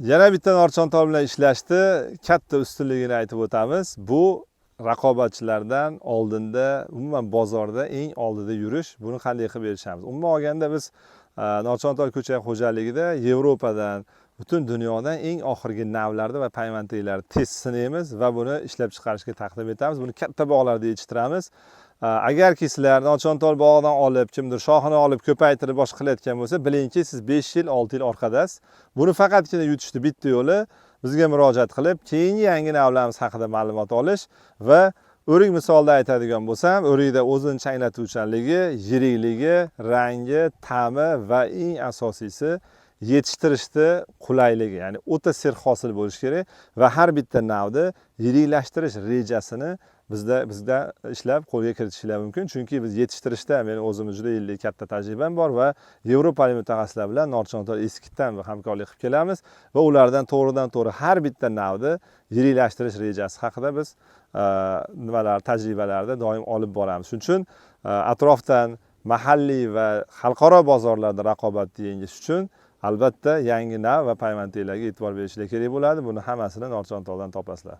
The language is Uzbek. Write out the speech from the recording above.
Yana bitta Norchontol bilan ishlashni katta ustunligini aytib o'tamiz. Bu raqobatchilardan oldinda, umuman bozorda eng oldida yurish. Buni qanday qilib erishamiz? Umuman olganda, biz Norchontol ko'chat xo'jaligida Yevropadan, butun dunyodan eng oxirgi navlarni va payvandliklarni tez sinaymiz va buni ishlab chiqarishga taqdim etamiz. Buni katta bog'larda yetishtiramiz. Agarki sizlar Norchontol bog'idan olib, kimdir shoxini olib, ko'paytirib boshqa qilayotgan bo'lsa, bilingki, siz 5 yil, 6 yil orqadasiz. Buni faqatgina yutishni bitta yo'li bizga murojaat qilib, keyingi yangi navlarimiz haqida ma'lumot olish. Va o'rik misolida aytadigan bo'lsam, o'rikda o'zini changlatuvchanligi, yirikligi, rangi, ta'mi va eng asosiysi yetishtirishni qulayligi, ya'ni o'ta serhosil bo'lishi kerak va har bitta navni yiriklashtirish rejasini bizda ishlab qo'lga kiritishlar mumkin. Chunki biz yetishtirishda meni o'zimni juda yillik katta tajribam bor va yevropalik mutaxassislar bilan Norchontol Eskitdan hamkorlik qilib kelamiz va ulardan to'g'ridan to'g'ri har bitta navni yiriklashtirish rejasi haqida biz nimalar, tajribalarni doim olib boramiz. Shuning uchun atrofdan mahalliy va xalqaro bozorlarda raqobatni yengish uchun albatta yangi nav va payvandliklarga e'tibor berishlar kerak bo'ladi. Buni hammasini Norchontoldan topasizlar.